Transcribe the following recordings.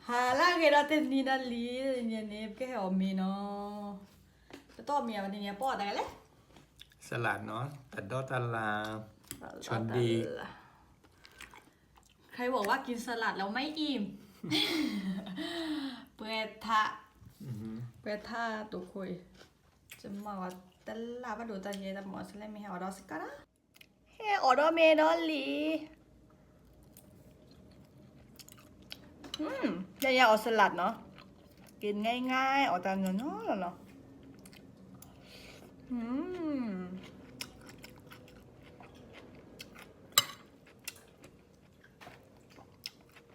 ဟါလၢအဂ့ၤဒီးတနံၤဒီးလံ, တနံၤန့ၣ် ပကဟဲအီၣ်မ့ၤနီၤ, ပတအီၣ်မ့ၤဘၣ်တနံၤ ပအီၣ်တၢ်ဂၤလဲၣ်, saladနီၤ, တၢ်ဒီတၢ်လၢ်, ချီဒံး, ใครบอกว่ากินสลัดแล้วไม่อิ่ม ပွဲထါ, ပွဲထါတိခိၣ်အံၤ, ယမၤဝဲတလၢ်ဘၣ်ဒိၣ်တၢ်ယဲတၢ်မၤစလဲမ့ၢ်ဟဲအီၣ်ဒီးစကါဒီး, ဟဲအီၣ်ဒီးမ့ၤဒီးလံ. อืม ยายาออกสลัดเนาะ กินง่ายๆ ออกตามเนาะเนาะ อืม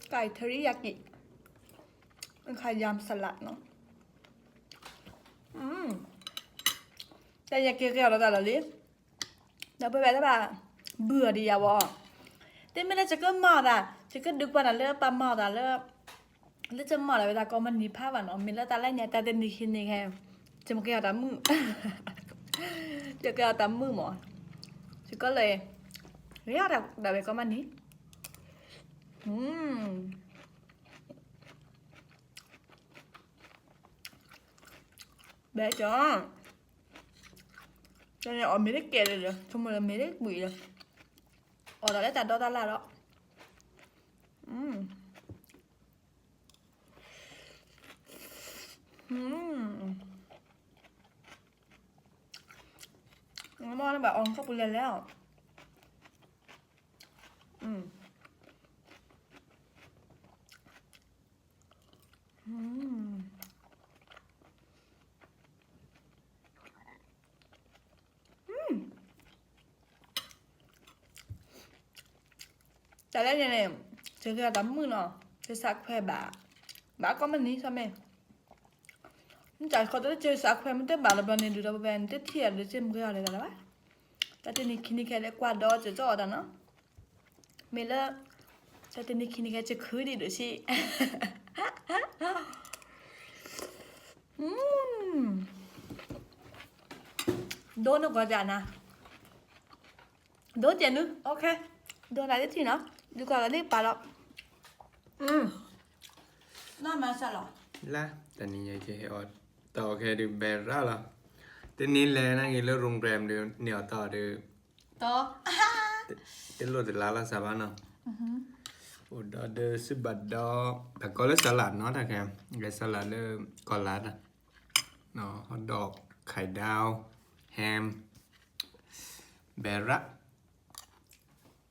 ไก่เทอริยากิ เป็นไข่ยำสลัดเนาะ อืม แต่อยากกินเกี่ยวกับตลาดลิ ဒီးပဝဲတဘၣ် ဘုၣ်အီၤဒံးယၤဝဲ, တမ့ၢ်လၢယကမၤအီၣ်သး ယကဒုးကွၢ်နၤလၢပမၤအီၣ်သးလၢ လၢယမၤအီၣ်ဒၣ်ဝဲတၢ်ကိးမုၢ်နံၤဖးဘၣ်နီၤ, မ့ၢ်လၢတၢ်လၢညါတၢ်တနံၤခံနံၤခဲ ယမ့ၢ်ကဲအီၤတၢ်မုာ်, ယကဲအီၤတၢ်မုာ်မး, ယကလဲၤ ဂ့ၤအီၣ်တၢ်ဒၣ်ဝဲကိးမုၢ်နံၤ, ဘဲကီ တၢ်န့ၣ်အီၣ်မ့ၤတကဲလၢာ်ဒီး ဆိကမိၣ်လၢမ့ၤတကွံာ်လၢာ်, အီၣ်ဒီးလၢတၢ်ဒီတၢ်လၢ်ဒီး, မ့ၢ်ဘၣ်အီၣ်ခီပူၤလဲၤလဲၣ်အီၤ, တၢ်လၢညါန့ၣ် ယကဲအီၤတၢ်မုာ်နီၤ, ယစးခွဲးဘၣ်, ဘၣ်ကိးမုၢ်နံၤဆၢမ့ၢ်, မ့ၢ်တၢ်ခီတၢ်လၢယစးခွဲးမ့ၢ်တဘၣ်လၢဘျီန့ၣ် ဒုးဒီးပဝဲန့ၣ် တထံၣ်အီၤဒီး ယမ့ၢ်ကဲအီၤလၢတၢ်လၢၤဘၣ်, တၢ်တနံၤခံနံၤခဲလၢကွၢ်ဒီးယကအီၣ်တၢ်နီၤ, မ့ၢ်လၢ တၢ်တနံၤခံနံၤခဲ ယခုဒံးဒိၣ်ဆံး, ဒိနဂီၢ်ဒၣ်နၤ, ဒိတနု, ဒိနၤတထံၣ်နီၤ, ဒုးကီၢ်လီၤလံပာ်လီၤ, လၢတနံၤညါကဟဲအီၣ်တၢ်အီၣ်ခဲဒုးဘဲရၣ်လီၤ, တနံၤလဲၤနာ်က့ၤလၢ โรงแรม ဒုး န့ၢ်အီၣ်တၢ်အီၣ်ဒုး တလိၣ်တလါလီၤစၢ်ဘၣ်နီၤ, အိၣ်ဒီးဒုးစံးဘၣ်ဒီး တၢ်ကီလၢ salad နီၤ တၢ်ခဲ, ဂဲၤ salad လၢကီၢ်လါတၢ်, hot dog ไข่ดาว ham ဘဲရၣ်,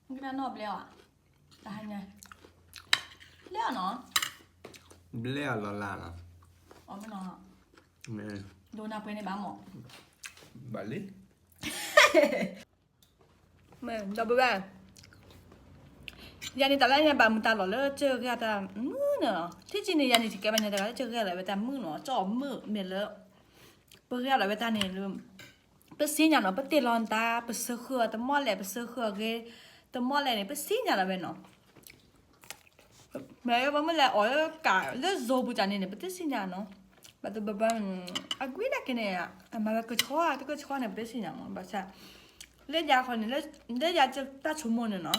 ဘျဲၣ်အီၤနီၤ, ဘျဲၣ်အီၤလီၤလၢ်လီၤ, ဒိနၤပှဲၤန့ၣ်ဘၣ်မး, ဘၣ်လံ ဒီပုၢ်ဝဲၢ်, ယၤန့ၣ်တၢ်လၢယၤဘၣ်မုာ်တၢ်လီၢ်လၢကဂဲၤတၢ်မုာ်န့ၣ်လီၤ. ထံၣ်ကံန့ၣ် ယၤန့ၣ် ယကဲဘၣ်ညါတဂၤလၢကဂဲၤလီၤဝဲတၢ်မုာ်နီၤ, ကၠီၣ်မုာ်မ့ၢ်လၢ ပဂဲၤလီၤဝဲတၢ်န့ၣ်လၢ ပသ့ၣ်ညါနီၤ, ပတ့ၢ်လီၤနတၢ် ပစၢဃုာ်အီၤတမီၢ်လဲၣ်, ပစၢဃုာ်အီၤဂ့ၤ တမီၢ်လဲၣ်န့ၣ် ပသ့ၣ်ညါလီၤဝဲနီၤ. မ့ၢ်ပမ့ၢ်လဲၤအီၣ်လၢကးလၢ Zoom ပူၤတၢ်န့ၣ်န့ၣ် ပတသ့ၣ်ညါနီၤ. ဘၣ်တဘျီဘျီန့ၣ် အကွံဒၣ်က့ၤန့ၣ် အမၤဝဲကဆှီ တကဆှီန့ၣ် ပတသ့ၣ်ညါမး. ဘၣ်ဆၣ် လၢယၤခီန့ၣ် လၢယၤတၢ်ဆိကမိၣ်န့ၣ်နီၤ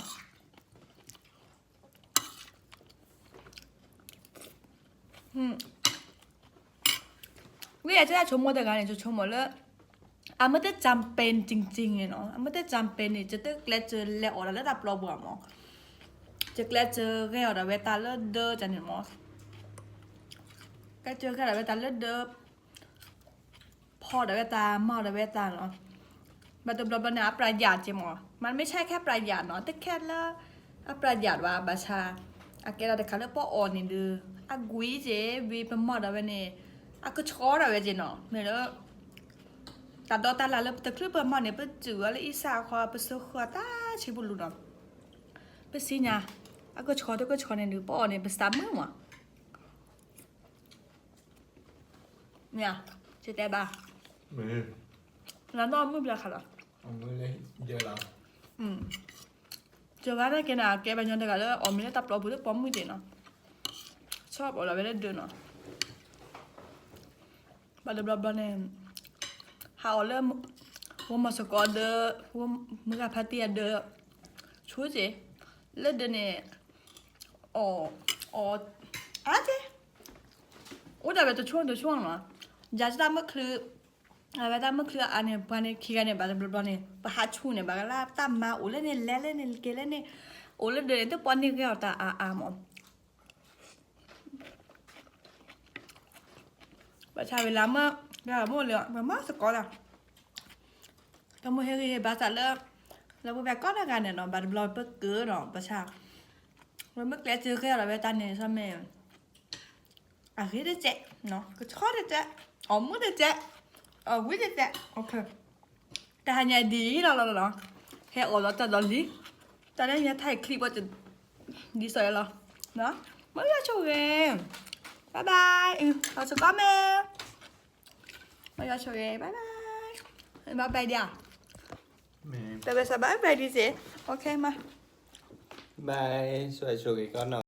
ဝဲယၤတၢ်ဆိကမိၣ်တဂၤန့ၣ် ယဆိကမိၣ်လၢ အမ့ၢ်တ จำเป็น จริงๆ န့ၣ်နီၤ, အမ့ၢ်တ จำเป็น န့ၣ် ယတကျဲးစၢးလဲၤအီၣ်တၢ်လၢတၢ်ပျီပူၤမး, ယကျဲးစၢးဂဲၤအီၣ်ဒၣ်ဝဲတၢ်လၢဒၢတၢ်န့ၣ်မး, ကျဲးစၢးဂဲၤဒၣ်ဝဲတၢ်လၢဒၢ ဖီဒၣ်ဝဲတၢ် မၤဒၣ်ဝဲတၢ်နီၤ. ဘၣ်တဘျီဘျီန့ၣ် အ ประหยัด က့ၤမး, မ့ၢ်တမ့ၢ်ဆဲးခဲ ประหยัด နီၤ, တခဲလၢ အ ประหยัด ဘၣ်, ဘၣ်ဆၣ် အကဲဒၣ်တခါလၢပအီၣ်န့ၣ်ဒီး အကွံက့ၤ ဝံၤပမၤဒၣ်ဝဲန့ၣ် အကဆှီဒၣ်ဝဲက့ၤနီၤ. မ့ၢ်လၢ တၢ်ဒီတၢ်လၢ်လၢပတချုးပမၤန့ၣ် ပစၢဃုာ်အီၤလၢအံသၣ်အဃီ ပစၢဃုာ်အီၤတၢ်ဆံးပူၤလူၤနီၤ. ပသ့ၣ်ညါ အကဆှီတကဆှီန့ၣ်ဒီး ပအီၣ်န့ၣ် ပသးမုာ်မး. မ့ၢ်ဧါ, ယတဲဘၣ်, လၢနီၢ်မုၣ်ဘျီခါလီၤ. ကၢၤဂၤနာ်က့ၤန့ၣ် ကဲဘၣ်ညီတဂၤလၢအီၣ်မ့ၤလၢတၢ်ပျီပူၤလၢပိာ်မုၣ်သ့ၣ်နီၤ, ဆီၣ်ပီၣ်လီၤဝဲလၢဒၢးနီၤ. ဘၣ်တဘျီဘျီန့ၣ် ဟးအီၣ်လၢ ဝဲမီၤစကီးဒၢး, မုၢ်ဂၤဖါတံၢ်အဒၢး, ဆိက့ၤ လၢဒၢးန့ၣ် အီၣ်, အီၣ်, အါက့ၤ အိၣ်ဒၣ်ဝဲတဆိတဆိနီၤ, ယၤတၢ်မုၢ်ချုး, အဝဲတၢ်မုၢ်ချုးအါန့ၣ် ပှၤန့ၣ်ခံဂၤန့ၣ် ဘၣ်တဘျီဘျီန့ၣ် ပဟးဆူၣ်န့ၣ် ဘၣ်ကလၢတၢ်မၤအိၣ်လၢန့ၣ် လဲၤလၢန့ၣ် က့ၤလၢန့ၣ်, အိၣ်လၢဒၢးန့ၣ် တပီန့ၢ်ကဲအီၤတၢ်အါအါမး. ဘၣ်ဆၣ်ဝဲလၢမ့ၢ်, မ့ၢ်လၢ ပမၤသကိးတၢ်, တမ့ၢ်ဟ့ၣ်ဂံၢ်ဟ့ၣ်ဘါသးလၢ, လၢပဝဲကိးနီၢ်ဂၤန့ၣ်နီၤ ဘၣ်တဘျီပကၢနီၤ ဘၣ်ဆၣ်, ဝဲမ့ၢ်ကျဲစၢၤကဲလီၤဝဲတၢ်န့ၣ် ဆၢမ့ၢ် အဂ့ၤတစဲး, ကဆီတစဲး, အီၣ်မူတစဲး, အဝံတစဲး, တၢ်ဟါညါဒ်အံၤလီၤလီၤလီၤ, ဟဲအိၣ်ဒီးတၢ်ဒီးလံ, တၢ်လၢညါထါအံၤချံဘီတ, ဒ်သိးလီၤ, မ့ၢ်ယွၤဆိၣ်ဂ့ၤ, bye bye, အီၣ်စကီမ့ၢ်, မ့ၢ်ယွၤဆိၣ်ဂ့ၤ, bye bye, bye bye ဒံးဧါ, တၢ်ဘၣ်စး bye bye ဒံးစ့, OK မး, bye, ဆိၣ်ဂ့ၤကိးနီၢ်